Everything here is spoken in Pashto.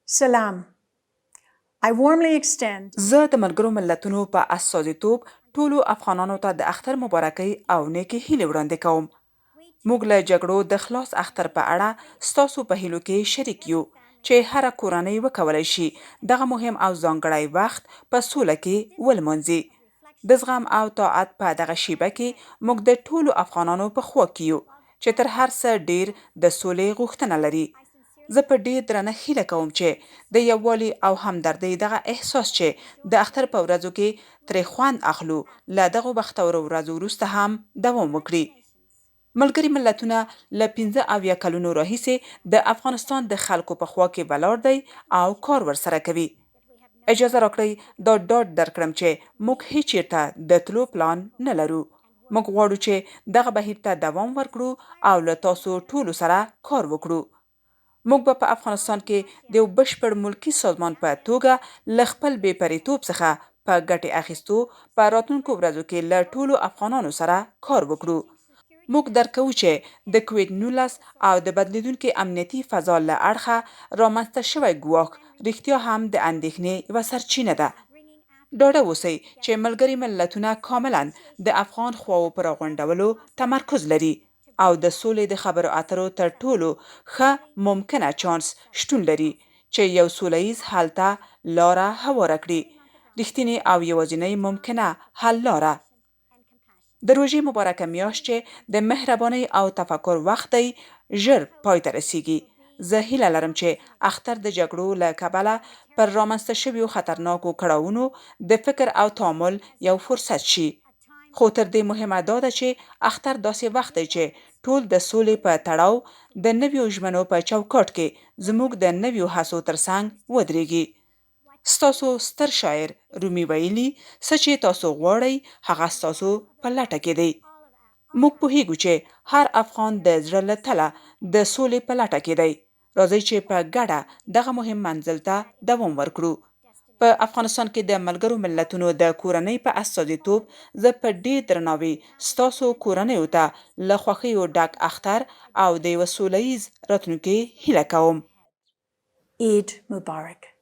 Salam. I warmly extend. زه د ملګرو ملتونو په استازیتوب ټولو افغانانو ته د اختر مبارکۍ او نیکې هیلې وړاندې کوم. موږ له جګړو د خلاص اختر په اړه ستاسو په هیلو کې شریک یو، چې هره کورنۍ وکولای شي دغه مهم او ځانګړی وخت په سوله کې ولمانځي. د زغم او طاعت په دغه شیبه کې موږ د ټولو افغانانو په خوا کې یو، چې تر هر څه ډېر د سولې غوښتنه لري. زه په ډېر درنښت هیله کوم چې د یووالي او همدردۍ دغه احساس چې د اختر په ورځو کې ترې خوند اخلو، له دغو بختورو ورځو وروسته هم دوام وکړي. ملګري ملتونه له 75 کلونو راهیسې د افغانستان د خلکو په خوا کې ولاړ دی او کار ورسره کوي. اجازه راکړئ دا ډاډ درکړم چې موږ هیچیرته د تلو پلان نه لرو. موږ غواړو چې دغه بهیر ته دوام ورکړو او له تاسو ټولو سره کار وکړو. موږ به په افغانستان کې د یو بشپړ ملکي سازمان په توګه له خپل بې پرېتوب څخه په ګټې اخیستو په راتلونکو ورځو کې له ټولو افغانانو سره کار وکړو. موږ درک کوو چې د کوېډ 19 او د بدلېدونکې امنیتي فضا له اړخه رامنځته شوی ګواښ رښتیا هم د اندېښنې یوه سرچینه ده. ډاډه اوسئ چې ملګري ملتونه کاملاً د افغان خواوو په راغونډولو تمرکز لري او د سولې د خبرو اترو تر ټولو ښه ممکنه چانس شتون لري چې یو سوله ییز حل ته لاره هواره کړي، رښتینې او یوازینۍ ممکنه حل لاره. د روژې مبارکه میاشت چې د مهربانۍ او تفکر وخت دی، ژر پای ته رسیږي. زه هیله لرم چې اختر د جګړو له کبله پر رامنځته شویو خطرناکو کړاوونو د فکر او تامل یو فرصت شي. خو تر دې مهمه دا ده چې اختر داسې وخت دی چې ټول د سولې په تړاو د نویو ژمنو په چوکاټ کې زموږ د نویو هڅو تر څنګ ودرېږي. ستاسو ستر شاعر رومي ویلي، څه چې تاسو غواړئ هغه ستاسو په لټه کې دی. موږ پوهېږو چې هر افغان د زړه له تله د سولې په لټه کې دی. راځئ چې په ګډه دغه مهم منزل ته دوام ورکړو. په افغانستان کې د ملګرو ملتونو د کورنۍ په استازیتوب زه په ډېر درناوي ستاسو کورنیو ته له خوښیو ډک اختر او د یوه سوله ییز راتلونکي هیله کوم. Eid Mubarak.